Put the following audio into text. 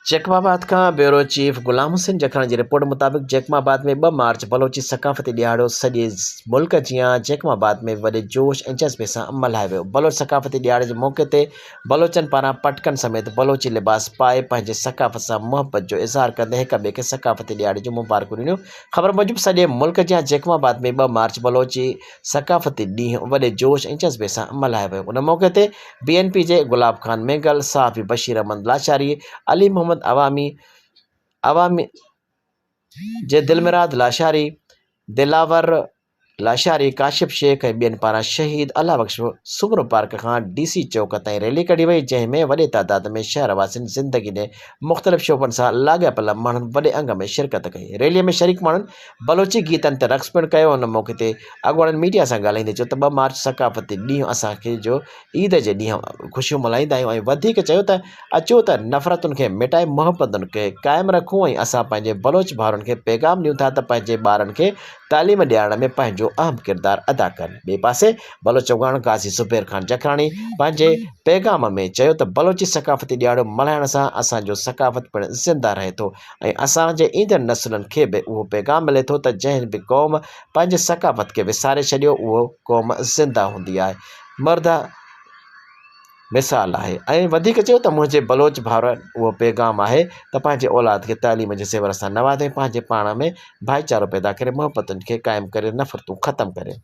Jacob آباد کان bureau chief Ghulam Hussain Jakhrani جي رپورٽ مطابق جيڪب آباد ۾ ٻه مارچ بلوچي ثقافتي ڏهاڙو سڄي ملڪ جيان جيڪب آباد ۾ به وڏي جوش ۽ جذبي سان ملهايو ويو. بلوچ ثقافتي ڏهاڙي جي موقعي تي بلوچن پاران پٽڪن سميت بلوچي لباس پائي پنهنجي ثقافت سان محبت جو اظهار ڪندي هڪ ٻئي کي ثقافتي ڏهاڙي جون مبارڪون ڏنيون. خبر موجب سڄي ملڪ جيان جيڪب آباد ۾ ٻه مارچ بلوچي ثقافتي ڏينهن وڏي جوش ۽ جذبي سان ملهايو ويو. ان موقعي تي بي اين پي جي گلاب خان مينگل، صحافي بشير احمد لاشاري، علي محمد عوامي، عوامي جي دلمراد لاشاري، دلاور لاشاري، ڪاشف شيخ ۽ ٻين پاران شهيد الله بخش سومرو پارڪ کان ڊي سي چوڪ تائين ريلي ڪڍي وئي، جنهن ۾ وڏي تعداد ۾ شهر واسين زندگي جي مختلف شعبن سان لاڳاپيل ماڻهن وڏي انگ ۾ شرڪت ڪئي. ريلي ۾ شريڪ ماڻهن بلوچي گيتن تي رقص پڻ ڪيو. ان موقعي تي اڳواڻن ميڊيا سان ڳالهائيندي چيو ته ٻه مارچ ثقافتي ڏينهن اسان کي جو عيد جي ڏينهن خوشيون ملهائيندا آهيون ۽ وڌيڪ چيو ته اچو ته نفرتن کي مٽائي محبتن کي قائم رکون ۽ اسان پنهنجي بلوچ ڀائرن کي پيغام ڏيون ٿا ته پنهنجي ٻارن کي تعليم ڏيارڻ ۾ پنهنجو اهم ڪردار ادا ڪن. ٻئي پاسي بلوچ اڳواڻ قاضي زبير خان جکراڻي پنهنجي پيغام ۾ چيو ته بلوچي ثقافتي ڏهاڙو ملهائڻ سان اسان جو ثقافت پڻ زنده رهي ٿو ۽ اسان جي ايندڙ نسلن کي به اهو پيغام ملي ٿو ته جنهن به قوم پنهنجي ثقافت کي وساري ڇڏيو اهو قوم زنده هوندي آهي مرده مثال آهي ۽ وڌيڪ چيو ته منهنجي بلوچ ڀائرن اهو پيغام آهي ته پنهنجي اولاد کي تعليم جي زيور سان نوازي پنهنجي پاڻ ۾ ڀائيچارو پيدا ڪري محبتن کي قائم ڪري نفرتون ختم ڪري.